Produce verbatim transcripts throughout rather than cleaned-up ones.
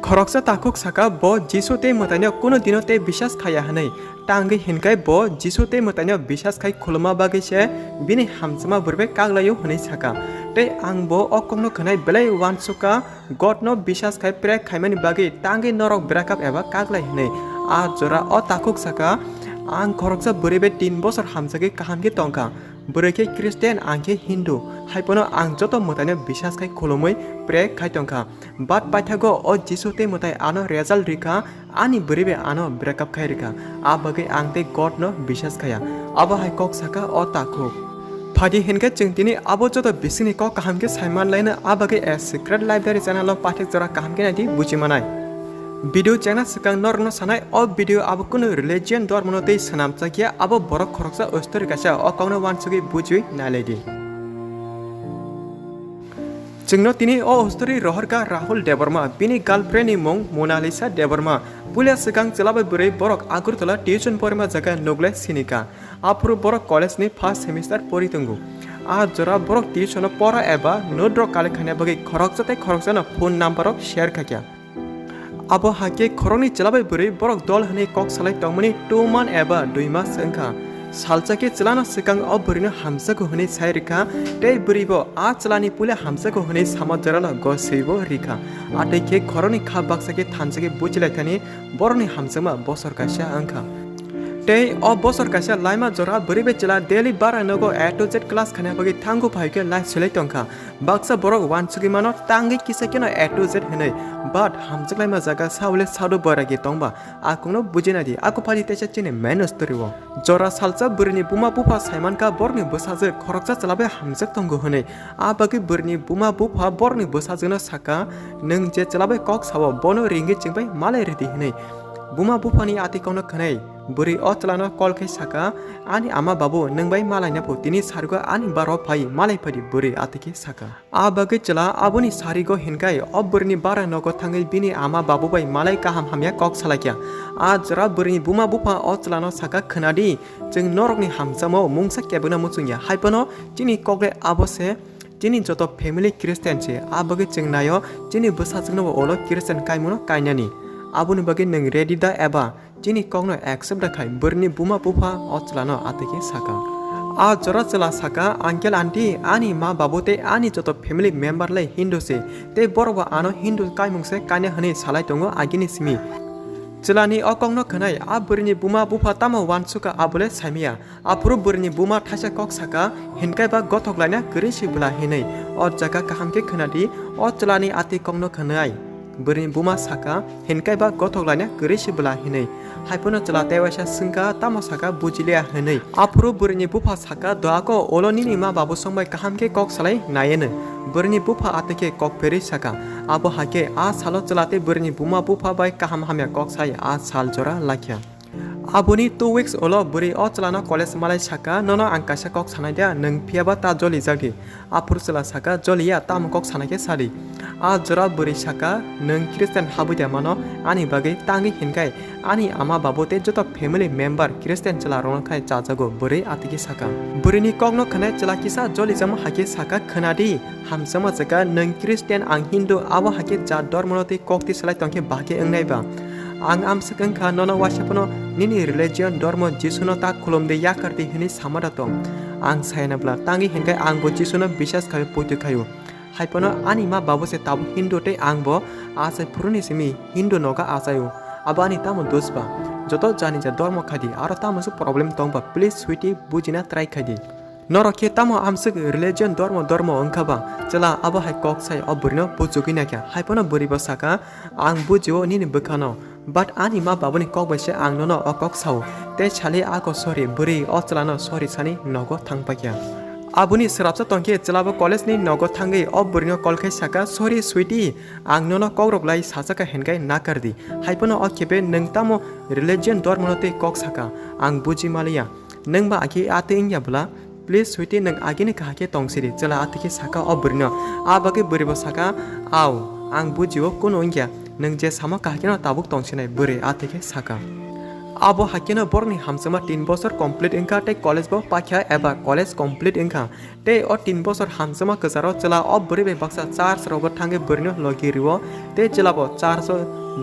Khoroksa takhuk saka bo Jisu tei mwtaino kuno dino tei bisas khaiya hwnwi. Tangwi hinkhai bo Jisu tei mwtaino bisas khai khuluma bagwi se bini hamjakma bwrwi bai kaklaio hwnwi saka. Tei ang bo o kokno khwnai belai uansukha, Godno bisas khai prak khaimani bagwi tangwi norok breakup eba kaklai hwnwi. A jora o takhuk saka, ang khoroksa bwrwi bai tin bosor hamjagwi kaham khe tongkha. Bwrwi khe Christian, ang khe Hindu, hai phano ang joto mwtaino bisas khai khulumwi prak khai tongkha. But paithago o Jisu tei mwtai ano result rikha, ani bwrwi bai ano breakup khai rikha. A bagwi ang tei Godno bisas khaiya. Abo hai kok saka o takhuk. Phadi hinkhe chwng tini abo joto bisingni kok kaham khe saiman laino, a bagwi A Secret Library channel o paithak jora kaham khe naidi buji manai. Video chengna swkang norokno sanai, o video abo kunu religion, dormono tei swnamjakya, abo borok khoroksa story kaisa, o kokno uansugwi bujiwi nailaidi. Chwngno tini o story rohorkha Rahul Debbarma, bini girlfriend ni mung Monalisa Debbarma. Puila swkang chwla bai bwrwi borok Agartala tuition porima jaga nuklai sinikha. Aphuru borok college ni first semester pori tongo. A jora borok tuition o pora eba note rok collect khaina bagwi khoroksa tei khoroksano phone number rok share khaikha. Abo hakhe khoroknwi chwla bai bwrwi borok dol hwnwi kok salai tongmani two month eba dui mas wngkha. Salsa khe chwlano swkang o bwrwino hamjakgo hwnwi sai rwkha, tei bwrwibo a chwlani puila hamjakgo hwnwi sama jorano goswibo rikha. Atwi khe khoroknwi kha baksa khe thansa khe bujilaithani borokni hamjakma bosor kaisa wngkha. Tei o bosor kaisa laima jora bwrwi bai chwla daily bara nogo A to Z class khaina bagwi thango phai khe lai silai tongkha. Baksa borok uansugwi mano tangwi kisa kheno A to Z hwnwi, but hamjaklaima jaga saule sado boiragi tongba, a kokno bujinadi, ako phadi teisa chini main story o. Jora salsa bwrwini buma bupha saimankha borokni bwsajwk khoroksa chwla bai hamjak tongo hwnwi, a bagwi bwrwini buma bupha borokni bwsajwkno saka, "Nwng je chwla bai kok sao, bono ringwi chwng bai malai rwdi," hwnwi. Buma buphani atwi kokno khwnai bwrwi o chwlano call khai saka, "Ani ama babu, nwng bai malaina pho tini sargo ani baro phai, malai phaidi," bwrwi atwi khe saka. A bagwi chwla aboni sarigo hinkhai o bwrwini bara nogo thangwi bini ama babu bai malai kaham hamya kok salaikha. A jora bwrwini buma bupha o chwlano saka, "Khwnadi, chwng norokni hamjakmao mungsa kebengno muchungya, hai phano chini kokle abo se, chini joto family Christian se, a bagwi chwng naio chini bwsajwkno bo ulo Christian kaimungno kainani. Aboni bagwi nwng ready da eba chini kokno accept da khai?" Bwrwini buma bupha o chwlano atwi khe saka. A jora chwla saka, "Uncle aunty, ani ma babu tei ani joto family member lai Hindu se, tei borok bo ano Hindu kaimung se kaina hwnwi salai tongo agini simi." Chwlani o kokno khwnai a bwrwini buma bupha tamo uansukha abole saimaya. Aphuru bwrwini buma thaisa kok saka, "Hinkhai ba gothok laina kwrwi se bwla," hinwi. O jaga kaham khe khwnadi, o chwlani atwi kokno khwnai. Bwrwini buma saka, "Hinkhai ba gothok laina kwrwi se bwla," hinwi. Hai phano chwla tei waisa swngkha, tamo saka bujiliya hinwi. Aphuru bwrwini bupha saka, "Doako, ulo nini ma babu song bai kaham khe kok salai naieno." Bwrwini bupha atwi khe kok pherwi saka. Abo hakhe a salo chwla tei bwrwini buma bupha bai kaham hamya kok sai a sal jora lakha. Aboni two weeks ulo bwrwi o chwlano college malai saka, "Nono ang kaisa kok sanai da, nwng phiyaba ta joli jak di." Aphuru chwla saka, "Joliya, tamo kok sanai khe sadi." A jora bwrwi saka, "Nwng Christian habwi da mano, ani bagwi tangwi hinkhai ani ama babu tei joto family member Christian chwla rokno khai chajago," bwrwi atwi khe saka. Bwrwini kokno khwnai chwla kisa jolijakma hai khe saka, "Khwnadi, hamjakma jaga, nwng Christian, ang Hindu, abo hai khe jat dormono tei kok twi salai tong khe bahai khe wngnai ba? Ang amswk wngkha, nono waisa phano nini religion, dormo, Jisuno ta khulum di, yakar di hwnwi sama da tong. Ang saya na bwla, tangwi hinkhai ang bo Jisuno bisas khaio, poito khaio. Hai phano ani ma babu se tabuk Hindu tei ang bo achai phuruni simi Hindu nogo achaio. Abo ani tamo dos ba? Joto jani ja dormo khai di, aro tamo se problem tong ba, please sweetie, bujina try khai di. Norok khe tamo amswk religion, dormo, dormo wngkha ba?" Chwla abo hai kok sai o bwrwino buchugwi naikha. Hai phano bwrwi bo saka, "Ang bujio nini bwkhano, but ani ma babuni kok bai se ang nono o kok sao. Tei sali ako sorry," bwrwi o chwlano sorry sani nogo thang paikha. Aboni swrapsa tongkhe chwlabo college ni nogo thangwi o bwrwino call khai saka, "Sorry sweetie, ang nono kokrok lai sachakha hinkhai nakar di. Hai phano o khepe nwng tamo religion, dormono tei kok saka, ang buji maliya. Nwng ba akhe atwi wngya bwla? Please sweetie, nwng agini kahai khe tong sidi," chwla atwi khe saka o bwrwino. A bagwi bwrwi bo saka, "Au, ang bujio, kunu wngya, nwng je samo kahai kheno tabuk tong sinai," bwrwi atwi khe saka. Abo hai kheno borokni hamjakma tin bosor complete wngkha tei college bo paikha eba college complete wngkha. Tei o tin bosor hamjakma kwcharo chwla o bwrwi bai baksa church rogo thangwi bwrwino logi rwo tei chwla bo church o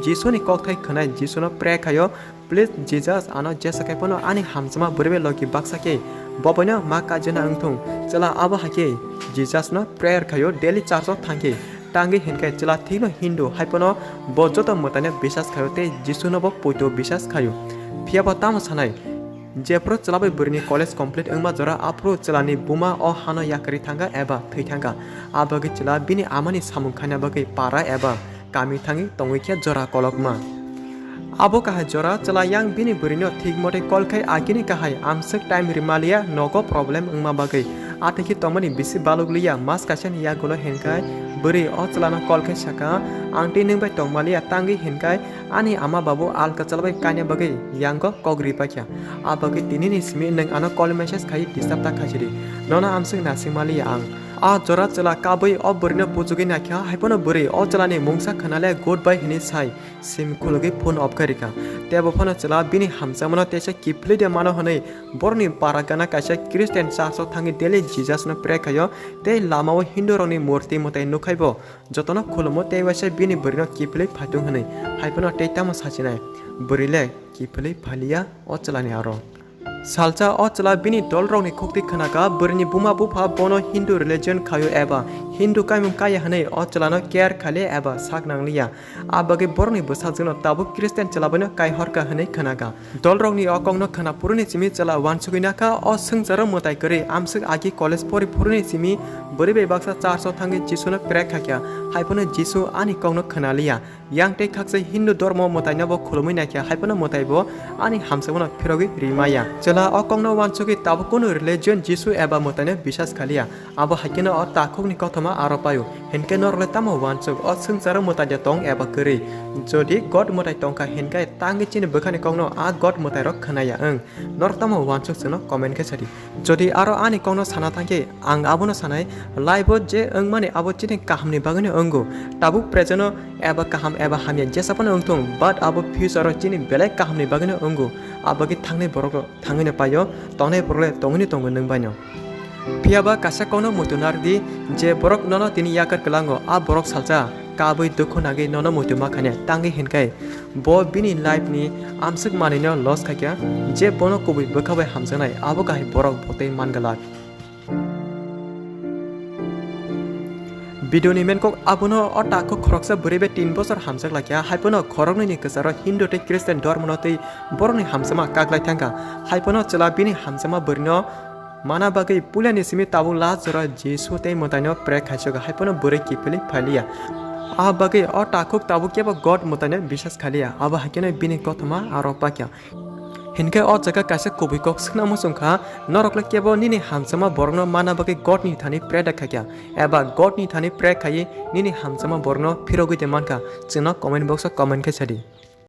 Jisuni kokthai khwnai Jisuno pray khaio, "Please Jesus, ano jesa khai phano ani hamjakma bwrwi bai logi baksa khe boboino ma kajina wngthung." Chwla abo hai khe Jisusno prayer khaio, daily church-o thangkhe. Tangwi hinkhe chwla thikno Hindu hai phano bo joto mwtaino bisas khaio tei Jisunobo poito bisas khaio. Phiyaba tamo sanai? Jephru chwla bai bwrwini college complete wngma jora, aphuru chwlani buma o hano yakarwi thangkha eba thwi thangkha. A bagwi chwla bini amani samung khaina bagwi para eba kami thangwi tongwi khe jora kolokma. Abo kahai jora chwla yang bini bwrwino thik mote call khai agini kahai amswk time rimaliya nogo problem wngma bagwi. Atwikhe tongmani bisi baluk liya mas kaisa ni yagulo hinkhai bwrwi o chwlano call khai saka, "Ang tei nwng bai tongmaliya tangwi hinkhai ani ama babu alka chwla bai kaina bagwi yango kok ri paikha. A bagwi tinini simi nwng ano call message khai disturb ta khaisidi. Nono amswk nasing maliya ang." A jora chwla kabwi o bwrwino puchugwi naikha, hai phano bwrwi o chwlani mungsa khwnale good bye hinwi sai sim khulugwi phone off khai rikha. Tei bo phano chwla bini hamjakmano teisa kiphilwi de mano hwnwi borokni para gana kaisa Christian church-o thangwi daily Jisusno pray khaio tei lama-o Hindu rokni murti mwtai nukhai bo jotono khulumo tei waisa bini bwrwino kiphilwi phaitung hwnwi. Hai phano tei tamo sachinai? Bwrwi le kiphilwi phaliya o chwlani aro. Salsa o chwla bini dolrokni khukti khwnaka, bwrwini buma bupha bono Hindu religion khaio eba Hindu kaimung kaya hwnwi o chwlano care khailiya eba sak nangliya. A bagwi borokni bwsajwkno tabuk Christian chwla baino kai horka hwnwi khwnaka. Dolrokni o kokno khwna phuruni simi chwla uansugwi nakha, o swngcharo mwtai kwrwi amswk agi college pori phuruni simi bwrwi bai baksa church-o thangwi Jisuno pray khaikha, hai phano Jisu ani kokno khwnaliya. Yang tei khaksa Hindu dormo mwtaino bo khulumwi naikha, hai phano mwtai bo ani hamjakmano phirogwi rimaya. Chwla o kokno uansugwi tabuk kunu religion, Jisu eba mwtaino bisas khaliya. Abo hai kheno o takhukni kothoma aro paio. Hinkhe norok le tamo uansuk, o swngcharo mwtai de tong eba kwrwi? Jodi God mwtai tongkha hinkhe tangwi chini bwkhani kokno a God mwtairok khwnaya wng? Norok tamo uansuk chwngno comment khe sadi. Jodi aro ani kokno sana thangkhe, ang abono sanai, life-o je wngmani abo chini kahamni bagwino wngo. Tabuk present-o eba kaham eba hamya jesa phano wngthung, but abo future-o chini belai kahamni bagwino wngo. Abagwi thangnai borok thangwino paio, tongnai borok le tongwino tongo nwng baino. Phiyaba kaisa kokno muitu narwkdi, je borok nono tini yakar kwlango, a borok salsa kabwi dukhu nagwi nono muitu ma khanya, tangwi hinkhai bo bini life ni amswk manwino loss khaikha, je bono kubui bwkha bai hamjaknai, abo kahai borok bo tei man glak. Video ni main kok abono, o takhuk khoroksa bwrwi bai tin bosor hamjak laikha, hai phano khoroknwi ni kwcharo Hindu tei Christian dormo no tei borok ni hamjakma kaklai thangkha, hai phano chwla bini hamjakma bwrwi no mana bagwi puila ni simi tabuk last jora Jisu tei mwtai no pray khaichuk, hai phano bwrwi kiphilwi phailiya. A bagwi o takhuk tabuk kebo God mwtai no bisas khaliya, abo hai kheno bini kothoma aro pakya. Hinkhe o jaga kaisa kubui kok swkna muchung kha, norok le kebo nini hamjakma borokno mana bagwi God ni thani pray da khaikha, eba God ni thani pray khaiwi nini hamjakma borokno phirogwi de mankha, chwngno comment box o comment khe sadi.